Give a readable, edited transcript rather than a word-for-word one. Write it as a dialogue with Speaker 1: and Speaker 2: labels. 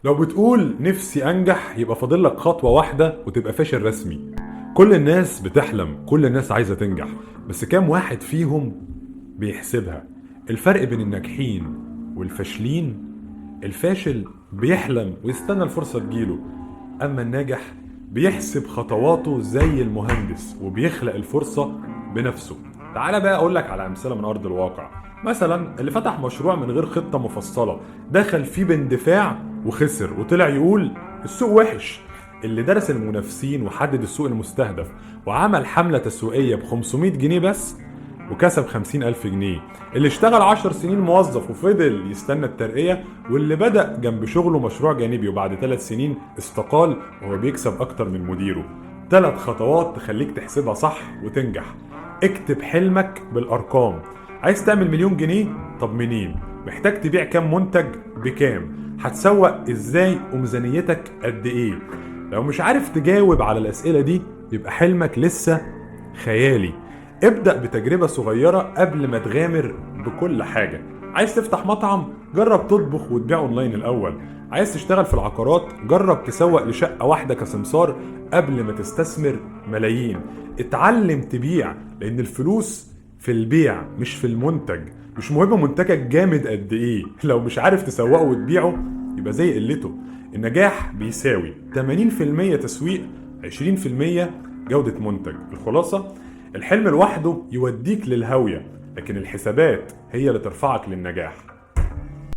Speaker 1: لو بتقول نفسي انجح يبقى فاضل لك خطوة واحدة وتبقى فاشل رسمي. كل الناس بتحلم، كل الناس عايزه تنجح، بس كام واحد فيهم بيحسبها؟ الفرق بين الناجحين والفاشلين، الفاشل بيحلم ويستنى الفرصة تجيله، اما الناجح بيحسب خطواته زي المهندس وبيخلق الفرصة بنفسه. تعالى بقى اقولك على امثلة من ارض الواقع. مثلا اللي فتح مشروع من غير خطه مفصلة، دخل فيه باندفاع وخسر وطلع يقول السوق وحش. اللي درس المنافسين وحدد السوق المستهدف وعمل حملة تسويقية ب 500 جنيه بس وكسب 50 ألف جنيه. اللي اشتغل 10 سنين موظف وفضل يستنى الترقية، واللي بدأ جنب شغله مشروع جانبي وبعد 3 سنين استقال وهو بيكسب أكتر من مديره. 3 خطوات تخليك تحسبها صح وتنجح. اكتب حلمك بالأرقام. عايز تعمل 1,000,000 جنيه؟ طب منين؟ محتاج تبيع كام منتج بكام؟ هتسوق ازاي؟ وميزانيتك قد ايه؟ لو مش عارف تجاوب على الأسئلة دي يبقى حلمك لسه خيالي. ابدأ بتجربة صغيرة قبل ما تغامر بكل حاجة. عايز تفتح مطعم؟ جرب تطبخ وتبيع اونلاين الأول. عايز تشتغل في العقارات؟ جرب تسوق لشقة واحدة كسمسار قبل ما تستثمر ملايين. اتعلم تبيع، لأن الفلوس في البيع مش في المنتج. مش مهم منتجك جامد قد ايه، لو مش عارف تسوقه وتبيعه يبقى زي قلته. النجاح بيساوي 80% تسويق، 20% جودة منتج. الخلاصة، الحلم لوحده يوديك للهاوية، لكن الحسابات هي اللي ترفعك للنجاح.